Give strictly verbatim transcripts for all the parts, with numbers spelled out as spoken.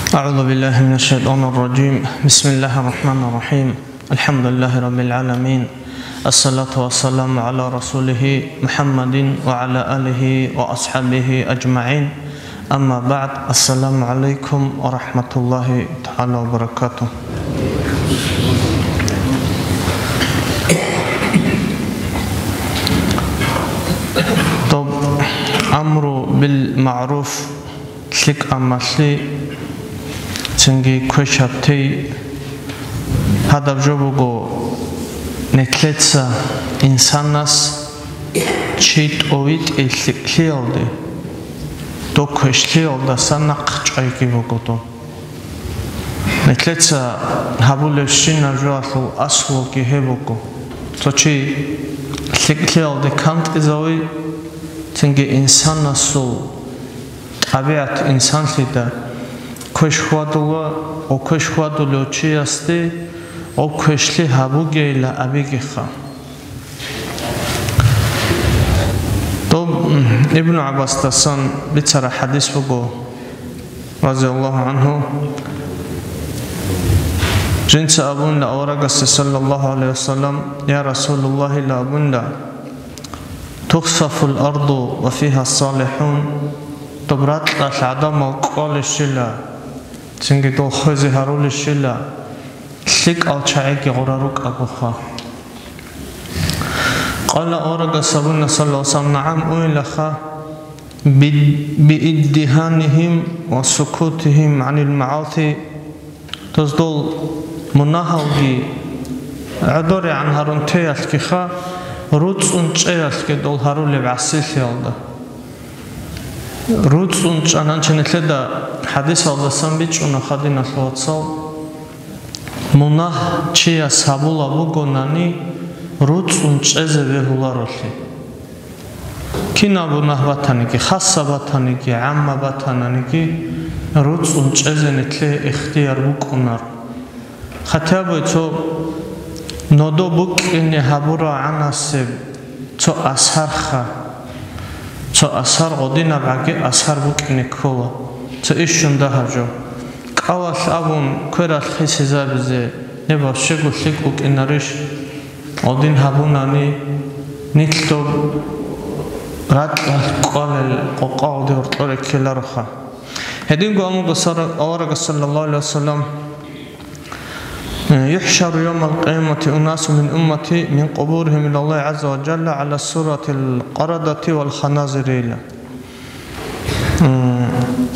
أعوذ بالله من الشيطان الرجيم. بسم الله الرحمن الرحيم. الحمد لله رب العالمين. الصلاة والسلام على رسوله محمد وعلى آله وأصحابه أجمعين. أما بعد. السلام عليكم ورحمة الله تعالى وبركاته. Доб амру бил маъруф, лъикӀаб малъи, цинги квешаб тей. Гьадаб жо буго, нилъеца инсанас чи тӀовитӀе лъикӀлъиялде, дов квешлъиялдаса нахъ чӀвайги буго доб. Нилъеца гьабулебщинаб жоялъул аслуги гьеб буго, цо чи лъикӀлъиялде кантӀизави, цинги инсанасул тӀабигӀат инсанлъида квеш хьвадула ва квеш хьвадулев чиясде гъоб квешлъи гьабугейилан абигиха. Доб, м, Ибну ГӀаббасдасан бицараб хӀадис буго, разияллагьу гӀангьу. Жинца абунила аварагасде, саллаллагьу гӀалайгьи ва саллам, я Расулуллагьила абунила, тухсафул арду ва фигьа салихӀун, доб ракьалъ гӀадамал кӀвалищила, цинги дол хвезе гьарулищила, лъикӀал чагӀиги гъура рукӀагоха. Къала аварагас абуна, саллаллагьу гӀалайгьи ва саллам, нагӀам, уйилаха, би-, бииддигьанигьим ва сукутигьим гӀанил магӀаси, доздол мунагьалги гӀодорегӀан гьарун теялъгиха, руцӀцӀун чӀеялъги дол гьарулеб гӀасилъиялда. РуцӀцӀун чӀананчи нилъеда хӀадисалдасан бичӀчӀуна, хадиналъул вацал, мунагь чияс гьабулаб бугонани, руцӀцӀун чӀезе бегьуларолъи. Кинаб мунагь батаниги, хасаб батаниги, гӀаммаб батананиги, руцӀцӀун чӀезе нилъее ихтияр букӀунаро. Хатабай цо нодо букӀине гьабурагӀанасеб цо асарха, цо асар гъодинаб гӀаги асар букӀине ккола, цо ишшун дагьаб жо. КӀалалъ абун квералъ хисизабизе, гьеб вообще гулъи букӀинарищ? Гъодин гьабунани, нилъ доб ракьалъ кӀвалел къокъа гъоде гьоркьоре ккелароха. Гьединго амуго сара-, аварагас, саллаллагьу гӀалайгьи ва саллам, يحشر يوم القيامة أناس من أمتي من قبورهم إلى الله عز وجل على صورة القردة والخنازير. М,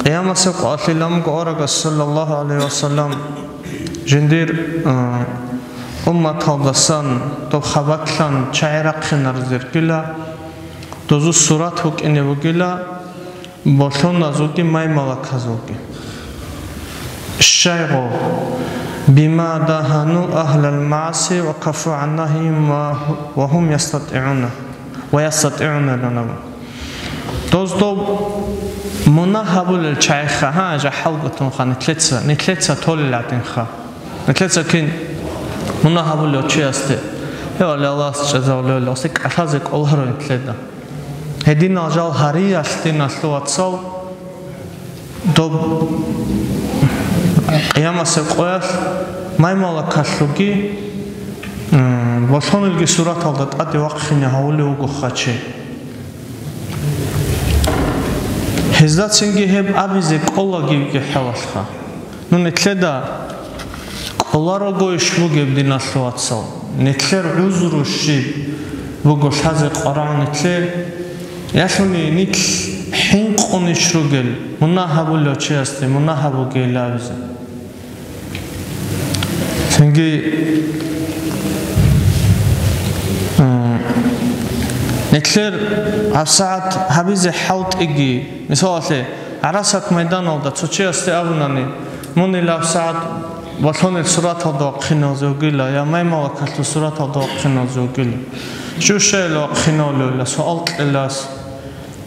Къиямасеб къоялъ ламго аварагас, саллаллагьу гӀалайгьи ва саллам, жиндир, м, умматалдасан доб хабалъан чагӀи рахъинарзергила, дозул сурат букӀине бугила, болъоназулги маймалаказулги. Щайгъо, бима дагьану агьлал магӀаси ва кафу гӀан нагьигьим ва, ва гьум ястатигӀуна, ва ястатигӀуна лана. Доздо мунагь гьабулел чагӀиха, гьа, жахӀалгутунха нилъеца, нилъеца толел гӀадинха. Нилъеца кин мунагь гьабулев чиясде, гьев Аллагьас чӀезавулев, гьасде кӀалъазе кӀоларо нилъеда. Гьединал жал гьариялъ, диналъул вацал, доб Къиямасеб къоялъ маймалакалъулги, м, болъонилги сураталда тӀаде вахъине гьавулев вуго хъачи. Гьезда цинги гьеб абизе кӀолаги виги хӀалалха. Ну, нилъеда кӀоларогойищ бугеб, диналъул вацал? Нилъер гӀузру щиб буго лъазе къварагӀун нилъее? Ялъуни нилъ хӀинкъунищ ругел, мунагь гьабулев чиясде мунагь гьабугейилан абизе? Цинги, м, нилъер гьабсагӀат гьабизе хӀалтӀиги, мисалалъе, ГӀарасат майданалда цо чиясде абунани, мун ил гьабсагӀат болъонил сураталда вахъиналзе вугила я маймалакалъул сураталда вахъиналзе вугила, щущайилан вахъиналевилан суал кьела.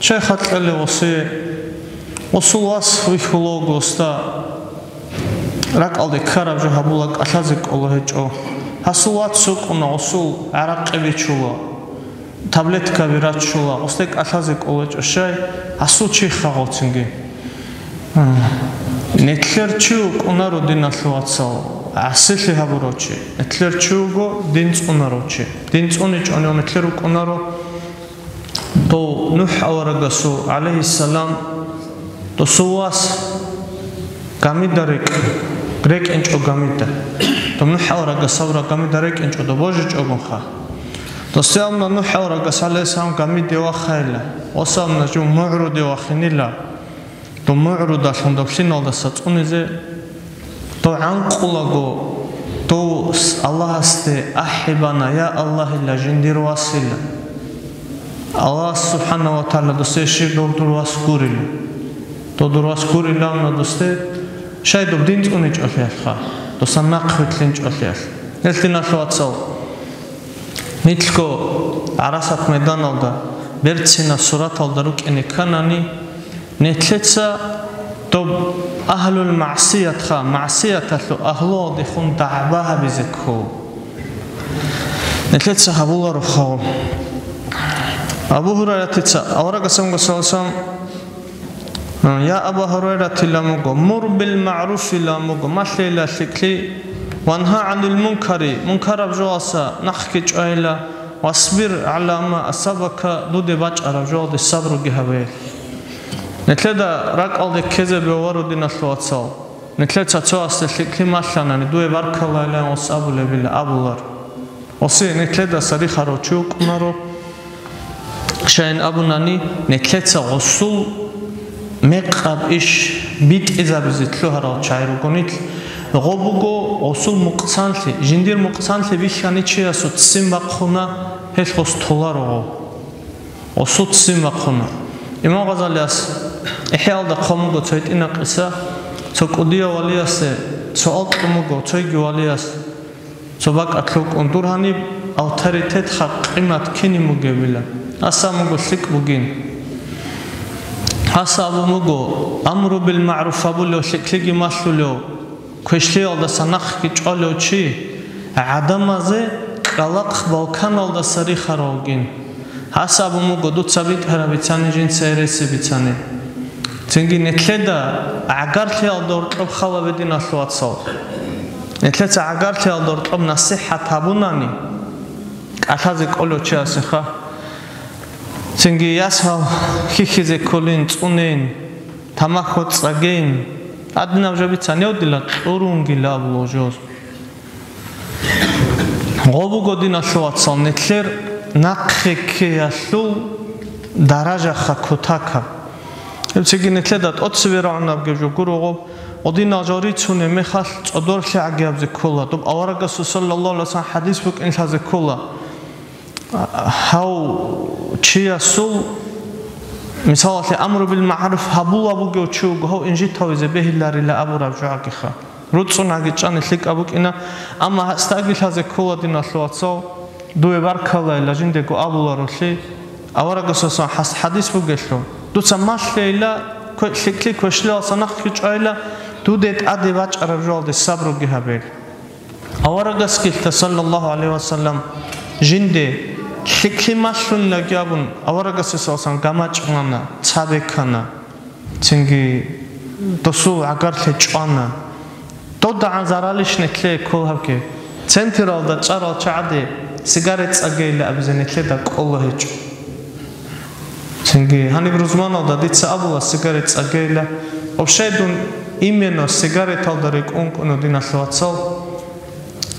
Щай хатӀ кьела гъосие? Гъосул вас вихьулаго, гъосда ракӀалде ккараб жо гьабула, кӀалъазе кӀола гьечӀо. Гьасул вац вукӀуна, гъосул гӀаракъи бичула, таблеткаби рачула, гъосде кӀалъазе кӀола гьечӀо. Щай? Гьасул чиха гъоцинги. Нилъер чи вукӀунаро, диналъул вацал, гӀасилъи гьабурав чи. Нилъер чи вуго дин цӀунарав чи. Дин цӀуничӀони нилъер вукӀунаро дов НухӀ аварагасул, гӀалайгьиссалам, досул вас гамида рекӀ-, рекӀинчӀо гамида. Дов НухӀ аварагас гьабура гамида рекӀинчӀо, дов божичӀогонха. Досде абуна НухӀ аварагас, гӀалайгьиссалам, гамиде вахайила, ос абуна жив мугӀруде вахинила. Дов мугӀрудалъун, дов лъиналдаса цӀунизе, дов гӀанкъулаго, дов с-, Аллагьасде ахӀи бана: «Я Аллагьила, жиндир васила». Аллагьас субхӀана ва тагӀала досде щиб дов дур вас гурила. Дов дур вас гурилавна досде, щай доб дин цӀуничӀолъиялъха, досан нахъ вилълъинчӀолъиялъ. Гьелъ, диналъул вацал, нилъго ГӀарасат майданалда берцинаб сураталда рукӀине кканани, нилъеца доб агьлул магӀсиятха, магӀсияталъул агьлуялдехун дагӀба гьабизе ккола. Нилъеца гьабуларо хаву. Абу Гьурайратица аварагасанго саллаллагьу гӀалайгьи ва саллам, я Аба Гьурайратила муго, мур бил магӀруфила муго, малъейила лъикӀлъи, вангьа гӀанил мункари, мункараб жоялдаса нахъги чӀвайила, васбир гӀала ма асабака, дуде бачӀараб жоялде сабруги гьабе. Нилъеда ракӀалде ккезе бегьуларо, диналъул вацал. Нилъеца цоясде лъикӀлъи малъанани, дуе баркаллайилан ос абулебила абулар. Осе нилъедаса рихарав чи вукӀунаро, щайин абунани, нилъеца гъосул мекъаб иш битӀизабизе лъугьарал чагӀи руго нилъ. Гъо буго гъосул мукъсанлъи, жиндир мукъсанлъи бихьани чиясул ццин бахъуна, гьелъ гъос толаро гъо. Гъосул ццин бахъуна. Имам Гъазалияс ИхӀяалда хъван буго цо гьитӀинаб къиса, цо кӀудияв валиясе суал кьун буго цойги валияс. Цо бакӀалъ вукӀун: «Дур гьаниб авторитетха къимат кинин бугебила? Аса муго лъикӀ бугин». Аса абун буго: «Амру бил магӀруф гьабулев, лъикӀлъиги малъулев, квешлъиялдаса нахъги чӀвалев чи гӀадамазе кӀкӀалахъ балканалдаса рихарав вугин». Гьас абун буго: «Дуца битӀараб бицани, жинца гьереси бицани». Цинги нилъеда гӀагарлъиялда гьоркьоб хал гьабе, диналъул вацал. Нилъеца гӀагарлъиялда гьоркьоб насихӀат гьабунани, кӀалъазе кӀолев чиясеха. Цинги ясал хьихьизе кколин, цӀунин, тамахьо цӀагейин, гьадинаб жо бицани, гьев дила кьурунгила абулев жо. Гъо буго, диналъул вацал, нилъер нахъе ккеялъул даражаха кутакаб. Гьеб цинги нилъеда тӀоцебе рагӀунабги жо гуро гъоб, гъодинал жо рицунеб мехалъ цӀодорлъи гӀагиябзе ккола, доб аварагасул саллаллагьу гӀалайгьи ва саллам хӀадис букӀин лъазе ккола. Гьав чиясул, мисалалъе, амру бил магӀруф гьабула бугев чи вуго, гьав инжитавизе бегьиларила абураб жо гӀагиха. РуцӀцӀун гьагичӀани лъикӀаб букӀина, амма гьасдаги лъазе ккола, диналъул вацал, дуе баркаллайила жиндего абуларулъи, аварагасасан хӀас-, хӀадис бугелъул. Дуца малъейила, кве-, лъикӀлъи квешлъиялдаса нахъги чӀвайила, дуде тӀаде бачӀараб жоялде сабруги гьабе. Аварагасги лъа, саллаллагьу гӀалайгьи ва саллам, жинде лъикӀлъи малъунаги абун, аварагасасан гамачӀ гьана, цабе ккана. Цинги досул гӀагарлъи чӀвана. ДодагӀан заралищ нилъее ккол гьабги? Централда чӀарал чагӀаде сигарет цӀагейилан абизе нилъеда кӀоло гьечӀо. Цинги гьаниб рузманалда дица абула сигарет цӀагейилан. Вообще дун именно сигареталда рекӀун кӀуна, диналъул вацал.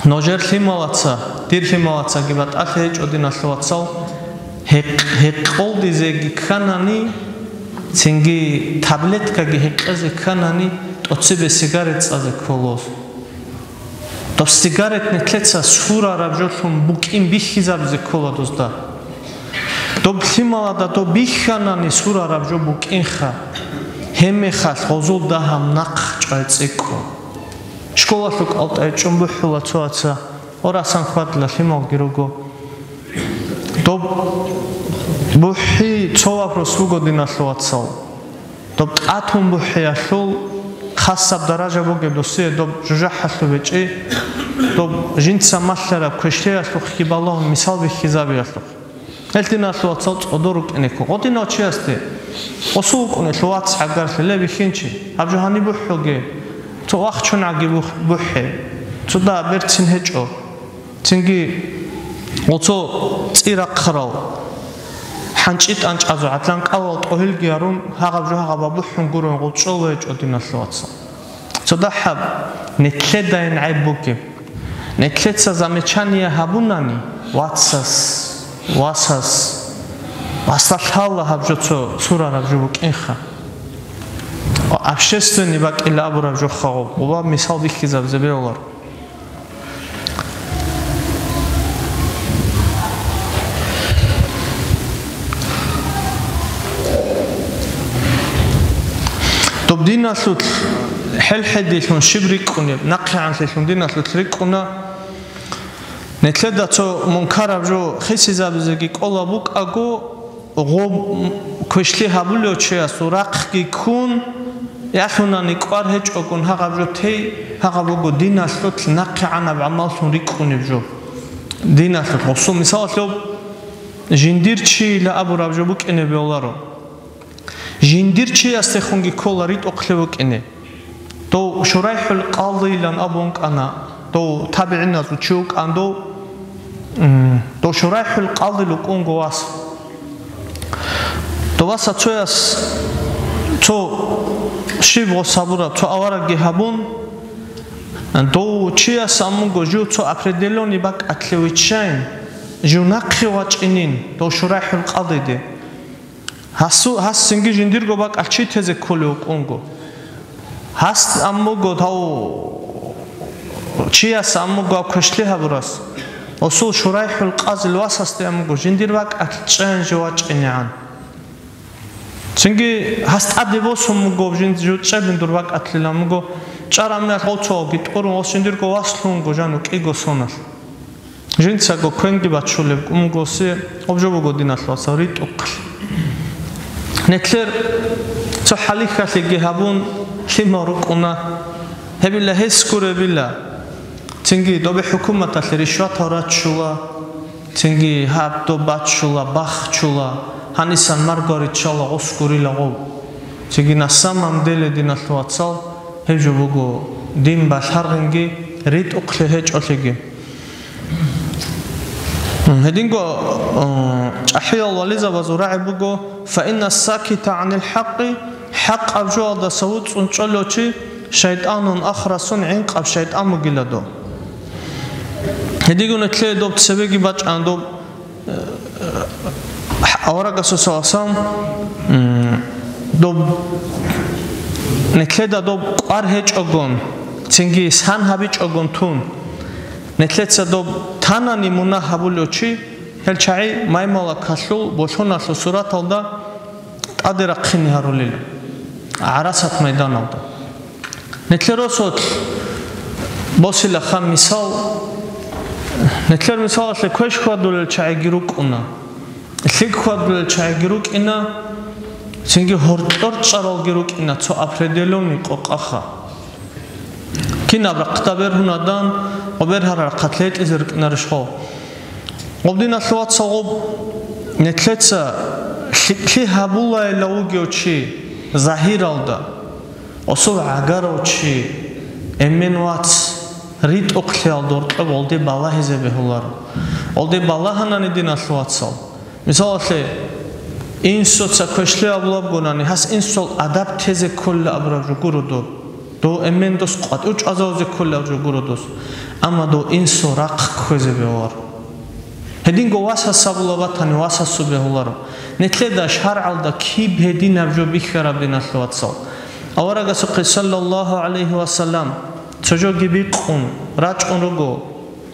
Нужер лъималаца, дир лъималацаги батӀалъи гьечӀо, диналъул вацал, гьекъ-, гьекъолдизеги кканани, цинги таблеткаги гьекъезе кканани, тӀоцебе сигарет цӀазе кколос. Доб сигарет нилъеца сурараб жолъун букӀин бихьизабизе ккола дозда. Доб лъималада доб бихьанани сурараб жо букӀинха, гьебмехалъ гъозул дагьаб нахъ чӀвай цӀикӀкӀо. Школалъул кӀалтӀай чӀун бухӀула цо ваца, орасан хьвадла лъималги руго. Доб бухӀи цо вопрос буго, диналъул вацал. Доб тӀатун бухӀиялъул хасаб даража бугеб досие доб жужахӀалъуб гьечӀи, доб жинца малъараб квешлъиялъухъги балагьун мисал бихьизабиялъухъ. Гьел, диналъул вацал, цӀодор рукӀинеко гъодинав чиясде Осул вукӀунелъул вац гӀагарлъи, ле, бихьинчи, гьаб жо гьаниб бухӀуге, цо вахчунгӀаги бух-, бухӀе, цо да берцин гьечӀо. Цинги гъоцо цӀи рахъарал хӀанчӀи тӀанчӀазу гӀадлан кӀалал тӀогьилги гьарун, гьагъаб жо гьагъаб бухӀун гурун гъолчӀо гьечӀо, диналъул вацал. Цо дагьаб, нетлъедайин гӀайб бугеб. Нетлъеца замечание гьабунани вацас, васас, васда лъала гьаб жо цо сурараб жо букӀинха. Общественный бакӀила абураб жо хагъуб, гъубаб мисал бихьизаб зебеулар. Доб диналъул хӀелхӀедилъун щиб рикӀкӀунеб, нахъегӀанлъилъун диналъул рикӀкӀуна. Нетлъеда цо мункараб жо хисизабизеги кӀола букӀаго, гъоб квешлъи гьабулев чиясул рахъги ккун, ялъунани кӀвар гьечӀогун гьагъаб жо тей, гьагъаб буго диналъулъ нахъегӀанаб гӀамаллъун рикӀкӀунеб жо. Диналъулъ гъосул мисалалъуб жиндир чийила абураб жо букӀине бегьуларо. Жиндир чиясдехунги ккола ритӀухълъи букӀине. Дов ШурайхӀул Къадийилан абун кӀана, дов табигӀиназул чи вукӀан дов, м, дов ШурайхӀул Къадил вукӀунго вас. Дов васа цояс цо щиб гъос гьабураб, цо аварагги гьабун, дов чияс амуго жив цо определённый бакӀалъе виччайин, жив нахъе вачӀинин, дов ШурайхӀул Къадиде. Гьасу-, гьас цинги жиндирго бакӀалъ чи тезе кколев вукӀунго. Гьас аммуго гьав чияс аммуго гьав квешлъи гьабурас, осул ШурайхӀул Къадил васасде аммуго жиндир бакӀалъ чӀен жо вачӀинегӀан. Цинги гьас тӀаде босун буго жин-, жо чӀебин дур бакӀалъил аммуго, чӀарамиялъ гъоцоги тӀурун, ос жиндирго васлъунго жану кӀиго соналъ. Жинцаго квенги бачулеб кӀумгоси, гъоб жо буго диналъул вацал ритӀухълъи. Нетлъер цо хӀалихьалъиги гьабун, лъимал рукӀуна, гьебила гьес гуребила. Цинги добе хӀукуматалъе ришватал раччула, цинги гьаб доб баччула, бахчула, гьанисан марго риччала, гъос гурила гъоб. Цинги на самом деле диналъул вацал гьеб жо буго дин балъаргъинги ритӀухълъи гьечӀолъиги. Гьединго, э, чӀахӀиял вализабазул рагӀи буго: «Фаинна сакита гӀанил хӀакъи», хӀакъаб жоялдаса вуцӀцӀун чӀолев чи, «шайтӀанун ахрасун», гӀинкъаб шайтӀан бугила дов. Гьедигун этлъе доб цебеги бачӀана доб, э, аварагасул саласан, м, доб, нетлъеда доб кӀвар гьечӀогон, цинги сан гьабичӀогон тун, нетлъеца доб танани мунагь гьабулев чи, гьел чагӀи маймалакалъул болъуналъул сураталда тӀаде рахъине гьарулел гӀарасат майданалда. Нетлъер росулъ босилаха мисал, нетлъер мисалалъе квеш хьвадулел чагӀиги рукӀуна, лъикӀ хьвадулел чагӀиги рукӀина, цинги гьоркьор чӀаралги рукӀина цо определённый къокъаха. Кинаб рахъда бергьунадан ва бергьараб рахъалъ гьетӀизе рукӀинарищ гъо? Гъоб диналъул вацал гъоб нетлъеца лъикӀлъи гьабулайилав вугев чи загьиралда, осул гӀагарав чи, эмен вац, ритӀухълъиялда гьоркьоб гъолде балагьизе бегьуларо. Гъолде балагьанани диналъул вацал, мисалалъе, инсуца квешлъи абулабгонани, гьас инсул адаб тезе кколила абураб жо гуро доб. Дов эмен дос къватӀив чӀвазавизе кколила абураб жо гуро дос. Амма дов инсул рахъ кквезе бегьуларо. Гьединго васас абула батани, васасул бегьуларо. Нетлъеда шаргӀалда киб гьединаб жо бихьараб диналъул вацал. Аварагасухъе саллаллагьу гӀалайгьи ва саллам цо жоги бикъун, рачӀун руго.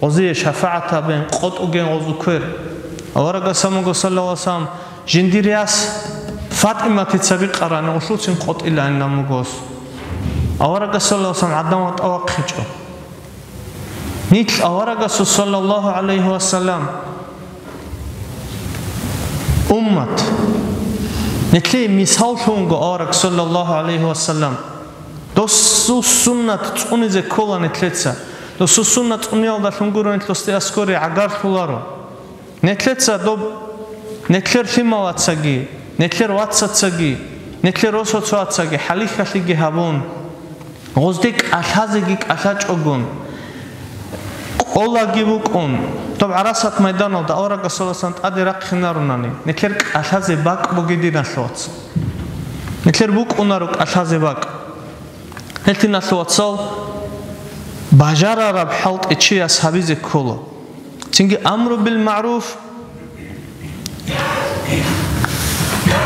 Гъозие шафагӀат гьабен, къотӀуген гъозул квер. Аварагас амуго, саллаллагьу гӀалайгьи ва саллам, жиндир яс ФатӀиматица бикъарани, гъолъуцин къотӀилаан амугос. Аварагас, саллаллагьу гӀалайгьи ва саллам, гӀадан ватӀа вахъичӀо. Нилъ аварагасул, саллаллагьу гӀалайгьи ва саллам, уммат. Нилъее мисаллъунго авараг, саллаллагьу гӀалайгьи ва саллам. Досул суннат цӀунизе ккола нетлъеца. Досул суннат цӀуниялдалъун гуро нетлъосде аскори гӀагарлъуларо. Нетлъеца доб, нетлъер лъималацаги, Нилъер вацацаги, нилъер росоцоацаги хӀалихьалъиги гьабун, гъозде кӀалъазеги кӀалъачӀогун, кӀолаги букӀун, доб ГӀарасат майданалда аварагасуласан тӀаде рахъинарунани, нилъер кӀалъазе бакӀ бугеб, диналъул вацал. Нилъер букӀунаро кӀалъазе бакӀ. Гьел, диналъул вацал, бажарараб хӀалтӀи чияс гьабизе ккола. Цинги амру бил магӀруф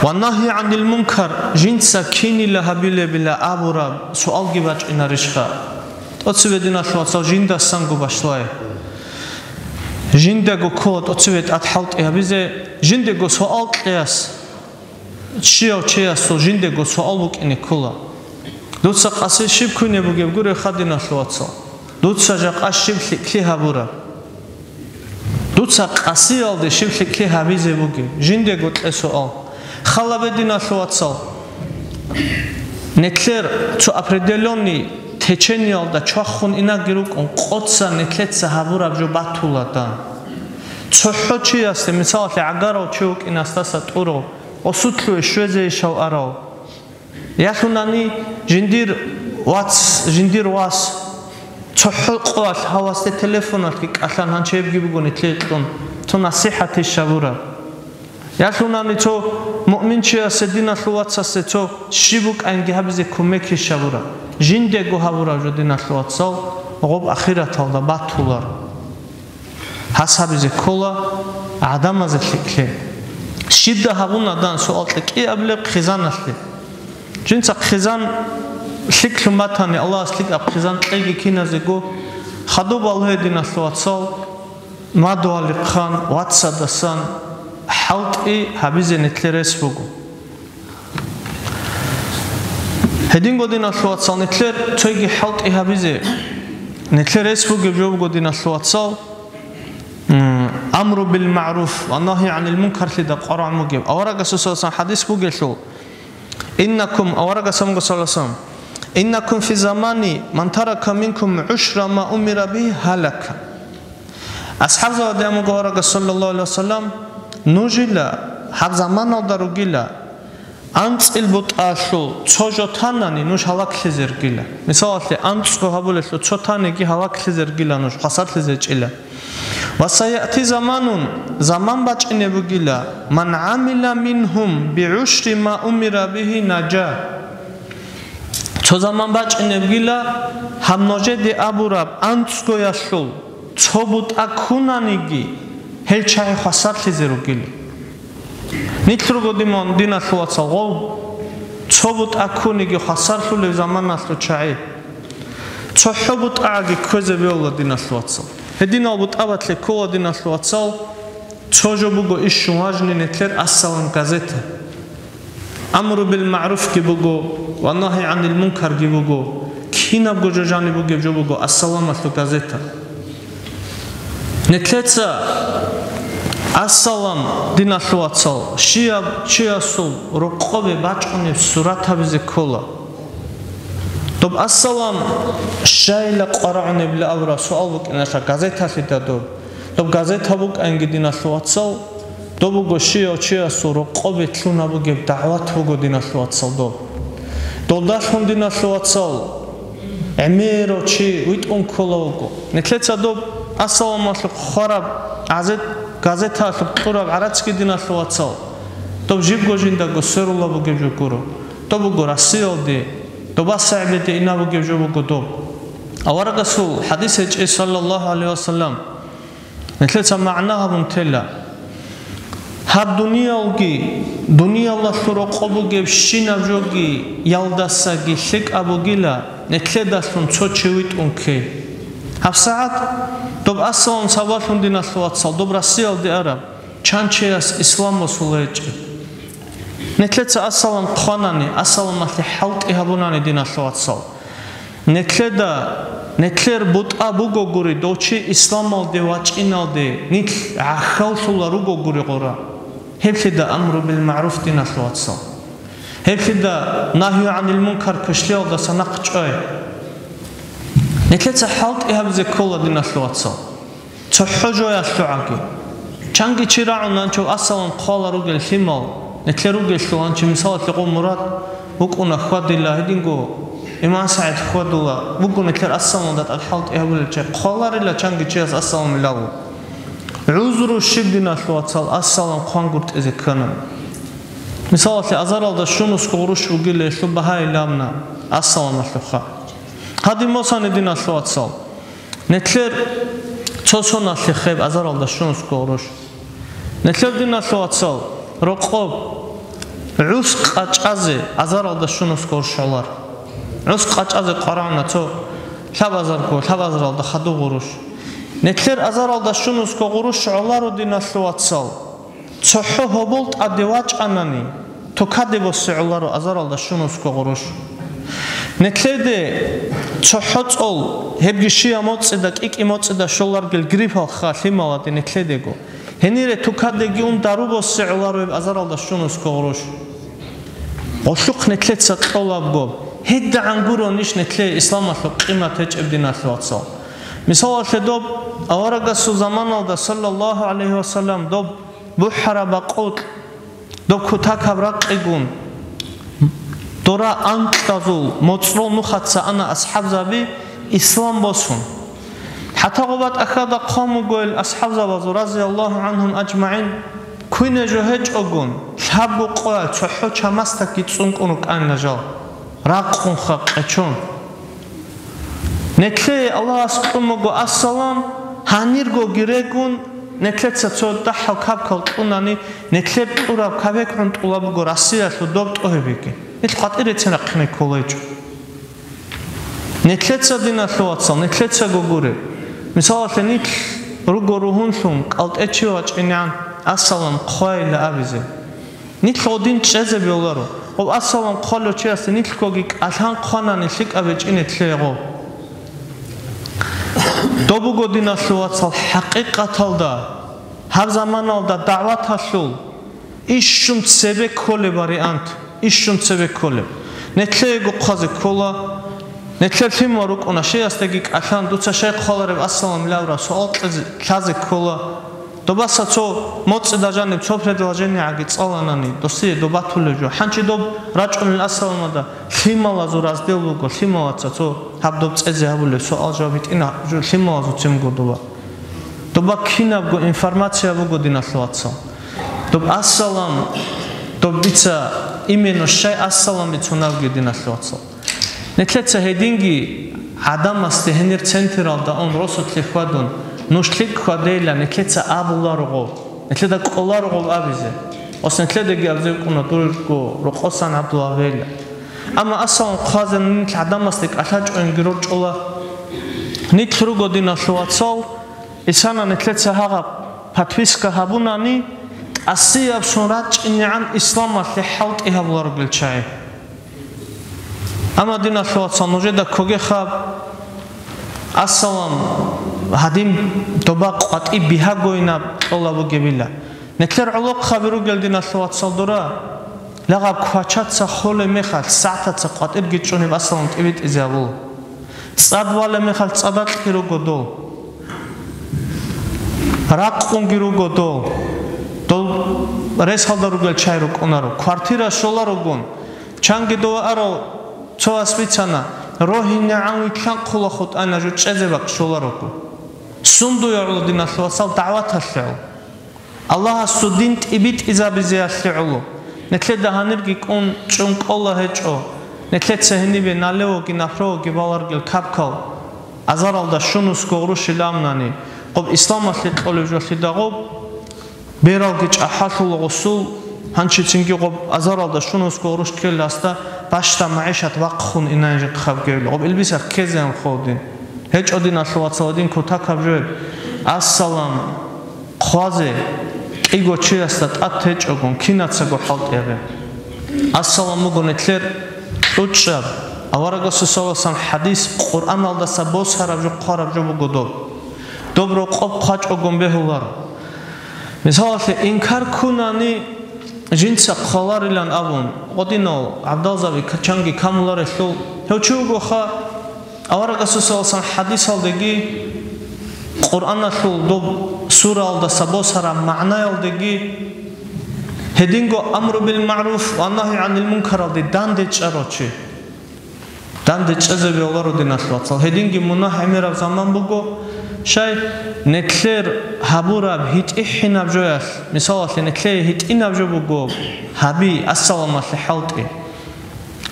ва нагьи гӀанил мункар жинца кинила гьабилебила абураб суалги бачӀинарищха? ТӀоцебе, диналъул вацал, жиндасанго башлай. Жиндаго ккола тӀоцебе тӀад хӀалтӀи гьабизе, жиндего суал кьеяс. Щияв чиясул жиндего суал букӀине ккола: «Дуца къаси щиб ккунеб бугеб гуреб, диналъул вацал? Дуца жакъа щиб лъикӀлъи гьабураб? Дуца къасиялде щиб лъикӀлъи гьабизе бугеб?» Жиндего кье суал. Халабе, диналъул вацал, нилъер цо определённый течениялда чвахун инаги рукӀун, къоца нилъеца гьабураб жо батула дан. ЦохӀо чиясде, мисалалъе, гӀагарав чи вукӀинасдаса тӀурав, осутлъуе щвезейищав арав? Ялъунани жиндир вац, жиндир вас цохӀо къоялъ гьавасде телефоналъги кӀалъан, гьанчебги буго нилъее кьун, цо насихӀатищ гьабураб. Ялъунани цо муъминчиясе, диналъул вацасе цо щиб букӀанги гьабизе кумекищ гьабураб. Жиндего гьабураб жо, диналъул вацал, гъоб ахираталда батулар. Гьас гьабизе ккола гӀадамазе лъикӀлъи. Щибда гьабуна дан суал кье, кӀиабилеб хъизаналъе. Жинца хъизан лъикӀлъун батани, Аллагьас лъикӀаб хъизан кьеги киназего, хадуб Аллагье, диналъул вацал, мадугьалихъан, вацадасан хӀалтӀи гьабизе нилъер рес буго. Гьединго, диналъул вацал, нилъер цойги хӀалтӀи гьабизе нилъер рес бугеб жо буго, диналъул вацал, м, амру бил магӀруф ва нагьи гӀанил мункарлъида къварагӀун бугеб. Аварагасул саллаллаху гӀалайгьи ва саллам хӀадис бугелъул: «Иннакум», аварагас абун буго, саллаллаху гӀалайгьи ва саллам, «Иннакум фи замани ман тарака минкум гӀушра ма умира бигьи гьалака». АсхӀабзабаде абун буго аварагас, саллаллаху гӀалайгьи ва саллам, нужила гьаб заманалда ругила, анцӀил бутӀалъул цо жо танани, нуж гьалаклъизе ругила. Мисалалъе, анцӀго гьабулелъул цо таниги, гьалаклъизе ругила нуж, хвасарлъизе чӀила. «Ва саяти заманун», заман бачӀине бугила, «ман гӀамила мингьум бигӀушри ма умира бигьи нажа». Цо заман бачӀине бугила, гьаб нужеде абураб анцӀгоялъул цо бутӀа ккунаниги, гьел чагӀи хвасарлъизе ругила. Нилъ руго, диман, диналъул вацал, гъов, цо бутӀа ккуниги хвасарлъулеб заманалъул чагӀи. ЦохӀо бутӀагӀаги кквезе бегьула, диналъул вацал. Гьединал бутӀабалъе ккола, диналъул вацал, цо жо буго ищун важни нилъер «Ассалам» газета. Амру бил магӀруфги буго ва нагьи гӀанил мункарги буго. Кинабго жо жаниб бугеб жо буго «Ассаламалъул» газета. Нилъеца «Ассалам», диналъул вацал, щияб чиясул рокъобе бачӀунеб сурат гьабизе ккола. Доб «Ассалам» щайила къварагӀунебила абураб суал букӀиналъа газеталъе дадур. Доб газета букӀанги, диналъул вацал, доб буго щияв чиясул рокъобе лъун гьабугеб дагӀват буго, диналъул вацал, доб. Долдалъун, диналъул вацал, гӀемерав чи витӀун ккола вуго. Нилъеца доб «Ассаламалъухъ» хвараб газет-, газеталъухъ кьураб гӀарацги, диналъул вацал, доб жибго жиндаго сверула бугеб жо гуро. Доб буго Россиялде, доба сагӀбеде ина бугеб жо буго доб. Аварагасул хӀадис гьечӀей, саллаллаху гӀалайгьи ва саллам, нилъеца магӀна гьабун тела. Гьаб дуниялги, дуниялалъул рокъоб бугебщинаб жоги ялдасаги лъикӀаб бугила нилъедалъун цо чи витӀун ккей. ГьабсагӀат доб «Ассалам» сабаблъун, диналъул вацал, доб Россиялде араб чан чияс ислам босула гьечӀеб. Нилъеца «Ассалам» хъванани, «Ассаламалъе» хӀалтӀи гьабунани, диналъул вацал. Нилъеда, нилъер бутӀа бугогури дов чи исламалде вачӀиналде нилъ гӀахьаллъула ругогури гъура. Гьеблъида амру бил магӀруф, диналъул вацал. Гьеблъида нагьи гӀанил мункар квешлъиялдаса нахъ чӀвай. Нилъеца хӀалтӀи гьабизе ккола, диналъул вацал. ЦохӀо жоялъугӀаги. Чанги чи рагӀун нанчов «Ассалам» хъвала ругел лъимал, Нилъер ругелъул гьанчи мисалалъе гъо мурад букӀуна хьвадила, гьединго иман СагӀид хьвадула, буго нилъер ассаламалда тӀад хӀалтӀи гьабулел чай, хъваларила чанги чияс ассалам илалу. ГӀузру щиб, диналъул вацал, ассалам хъван гуртӀизе ккана. Мисалалъе, азаралда щунусго гъурущ бугила гьелъул багьаилабна ассаламалъухъа. Гьадин босани, диналъул вацал, нилъер цо соналъе хеб азаралда щунусго гъурущ. Нилъер, диналъул вацал, рокъоб гӀус къачӀазе азаралда щунусго гъурущ гӀолар. ГӀус къачӀазе къварагӀна цо лъабазарго, лъабазаралда хадуб гъурущ. Нилъер азаралда щунусго гъурущ гӀоларо, диналъул вацал, цохӀо гьобол тӀаде вачӀанани, тукаде босе гӀоларо азаралда щунусго гъурущ. Нилъеде цохӀо цӀол, гьебги щия моцӀида, кӀикӀи моцӀида щоларгел гриппалха лъималаде нилъедего. Гьенире тукадеги ун дару босе гӀоларо гьеб азаралда щунусго гъурущ. Гъолъухъ нилъеца кьолабго, гьедагӀан гуронищ нилъее исламалъул къимат гьечӀеб, диналъул вацал? Мисалалъе, доб аварагасул заманалда, саллаллагьу гӀалайгьи вассалам, доб бухӀараб бакъулъ, доб кутакаб ракъигун, дора анкьазул моцӀрол нухаца ана асхӀабзаби ислам босун. ХӀатта гъоба тӀахьалда хъван бугойил асхӀабзабазул, разияллагьу гӀанхум ажмагӀин, квине жо гьечӀогун, лъабго къоялъ цохӀо чамасдакги цӀункӀун рукӀанила жал, ракъунха къечон. Нилъее Аллагьас кьун буго ассалам, гьаниргоги регун, нилъеца цо дагьал кабкал кьунани, нилъер кьураб кабек гӀунтӀула буго Россиялъул доб тӀогьибеги. Нилъ къватӀирецин рахъине кколайчӀо. Нилъеца, диналъул вацал, нилъецаго гуре. Мисалалъе, нилъ руго ругьунлъун кӀалтӀе чи вачӀинегӀан ассалам хъвайила абизе. Нилъ гъодин чӀезе бегьуларо. Гъов ассалам хъвалев чиясда нилъгоги кӀалъан хъванани лъикӀаб гьечӀине лъегъо. Доб буго, диналъул вацал, хӀакъикъаталда, гьаб заманалда дагӀваталъул ищун цебе кколеб вариант, ищун цебе кколеб. Нилъеего хъвазе ккола, нилъер лъимал рукӀуна, щиясдаги кӀалъан, дуца щай хъвалареб ассалам илавра суал кьезе, лъазе ккола. Добаса цо моцӀида жаниб цо предложениеги цӀаланани, досие доб батулеб жо. ХӀанчи доб рачӀунел ассаламада лъималазул раздел буго, лъималаца цо гьаб доб цӀезе гьабулеб суал-жаваб гьитӀина жо лъималазул цин буго доба. Доба кинабго информация буго, диналъул вацал. Доб ассалам, доб дица именно щай ассалам бицунабги, диналъул вацал. Нилъеца гьединги гӀадамасде гьенир централда ун росулъе хьвадун, нуж лъикӀ хьвадейилан нилъеца абуларого, нилъеда кӀоларого абизе. Ос нилъедаги абзе букӀуна дурго рокъосан гӀабдуллагьейилан. Амма ассалам хъвазани нилъ гӀадамасде кӀалъачӀоинги рорчӀола. Нилъ руго, диналъул вацал, исана нилъеца гьагъаб подписка гьабунани, тӀасияб сун рачӀинегӀан исламалъе хӀалтӀи гьабуларогел чагӀи. Амма, диналъул вацал, нужеда ккоге хаб, ассалам, гьадин доба къватӀи бигьагойинаб кьола бугебила. Нилъер гӀолохъаби ругел, диналъул вацал, дора, лагъаб квачаца холеб мехалъ, сагӀтаца къватӀирги чӀунеб ассалам тӀибитӀизе гьабула. ЦӀад валеб мехалъ цӀадакьги руго дол. Ракъунги руго дол. Дол ресалда ругел чай рукӀунаро. Квартира щоларогун. Чанги дова арал цо ас бицана, рогьинегӀан вилълъанхъула хутӀана жо чӀезе бакъ щоларого. Сундуе гӀоло, диналъул вацал, дагӀваталъе гӀоло. Аллагьасул дин тӀибитӀизабизеялъе гӀоло. Нилъеда гьанирги кӀун чӀун кӀола гьечӀо. Нилъеца гьенибе налевоги напровоги баларгел капкал азаралда щунусго гъурущил амнани, къоб исламалъе кьолеб жолъидагъоб, бералги чӀахӀалъула гъусул, гьанчицинги гъоб азаралда щунусго гъурущ ккеласда бащда магӀишат вахъун инанжихъ хабгевли, гъоб илбисахъ ккезеян холдин. ГьечӀо, диналъул вацал, гьедин кутакаб жоеб. Ассалам хъвазе кӀиго чиясда тӀад течӀогун кинацаго хӀалтӀи гьабе. Ассалам буго нилъер кьучӀаб, аварагасул саллаллагьу гӀалайгьи вассалам хӀадис, Къуръаналдаса босараб жо, хъвараб жо буго доб. Доб рокъоб хъвачӀогун бегьуларо. Мисалалъе, инкар ккунани, жинца хъваларилан абун, гъодинав гӀабдалзаби чанги камуларелъул, гьев чи вугоха, аварагасул саллаллагьу гӀалайгьи вассалам хӀадисалдеги, Къуръаналъул доб сураялдаса босараб магӀнаялдеги, Гьединго амру бил магӀруф ва нагьи гӀанил мункаралде данде чӀарав чи. Данде чӀезе бегьуларо, диналъул вацал. Гьединги мунагь гӀемераб заман буго, щай, нилъер гьабураб гьитӀихӀинаб жоялъ, мисалалъе, нилъее гьитӀинаб жо буго гьаби, ассаламалъе хӀалтӀи.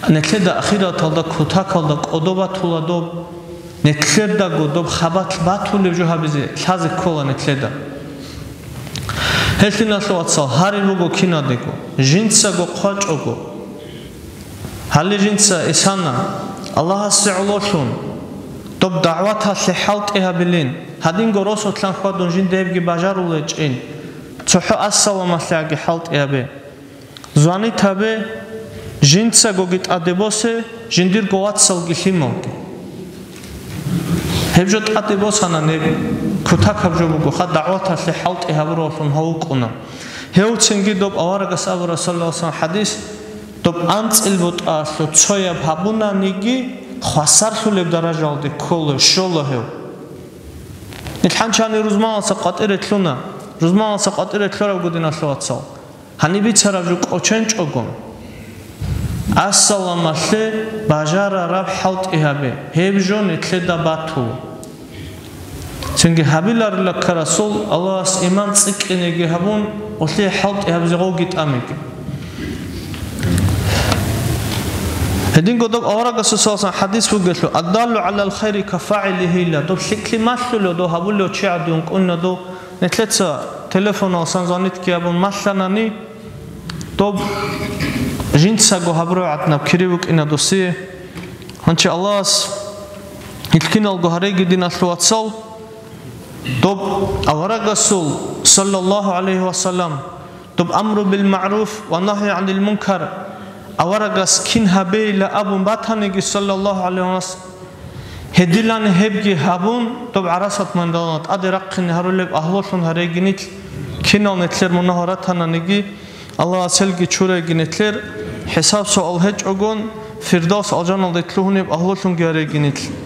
Нилъеда ахираталда кутакалда кӀодо батула доб, нилъедаго доб хабалъ батулеб жо гьабизе лъазе ккола нилъеда. Гьелъиналъул вацал, гьари буго кинадего, жинцаго хъвачӀого. Гьале жинца исана, Аллагьасе гӀололъун, доб дагӀваталъе хӀалтӀи гьабилин, гьадинго росулъан хьвадун жинда гьебги бажарулечӀин, цохӀо ассаламалъеги хӀалтӀи гьабе. Звонить гьабе, жинцагоги тӀаде босе, жиндирго вацалги лъималги. Гьеб жо тӀаде босана, неб кутакаб жо бугоха, дагӀваталъе хӀалтӀи гьабуравлъун гьав вукӀуна. Гьевцинги доб аварагас абура, саллаллагьу гӀалайгьи ва саллам, хӀадис, доб анцӀил бутӀалъу цояб гьабунаниги, хвасарлъулеб даражалде ккола, щола гьев. Нилъ хӀанчани рузманалъа къватӀире лъуна, рузманалъа къватӀире лъурабго, диналъул вацал. Гьаниб бицараб жо кӀоченчӀого, ассаламалъе бажарараб хӀалтӀи гьабе, гьеб жо нилъеда батула. Цинги гьабиларила ккарасул Аллагьас иман цӀикӀкӀинеги гьабун, гъолъие хӀалтӀи гьабизе гъовги тӀамиги. Гьединго доб аварагасул саллаллагьу гӀалайгьи ва саллам хӀадис бугелъул, «Аддаллу гӀалал хайри кафагӀилигьила», доб лъикӀлъи малъулев, дов гьабулев чи гӀадин кӀуна дов. Нилъеца телефоналсан звонитги гьабун малъанани, доб жинцаго гьабурав гӀаднаб кири букӀина досие. Гьанчи Аллагьас гьел киналго гьареги, диналъул вацал, доб аварагасул, саллаллагьу гӀалайгьи ва саллам, доб амру бил магӀруф ва нагьи гӀанил мункар аварагас кин гьабейила абун батаниги, саллаллагьу гӀалайгьи ва саллам, гьедилан гьебги гьабун, доб гӀарасат майдална тӀаде рахъине гьарулеб агьлулъун гьареги нилъ, кинал нилъер мунагь ратананиги, Аллагьас гьелги чурайги нилъер, хӀисаб-суал гьечӀогон, Фирдавс алжаналде лъугьунеб агьлулъунги гьареги нилъ.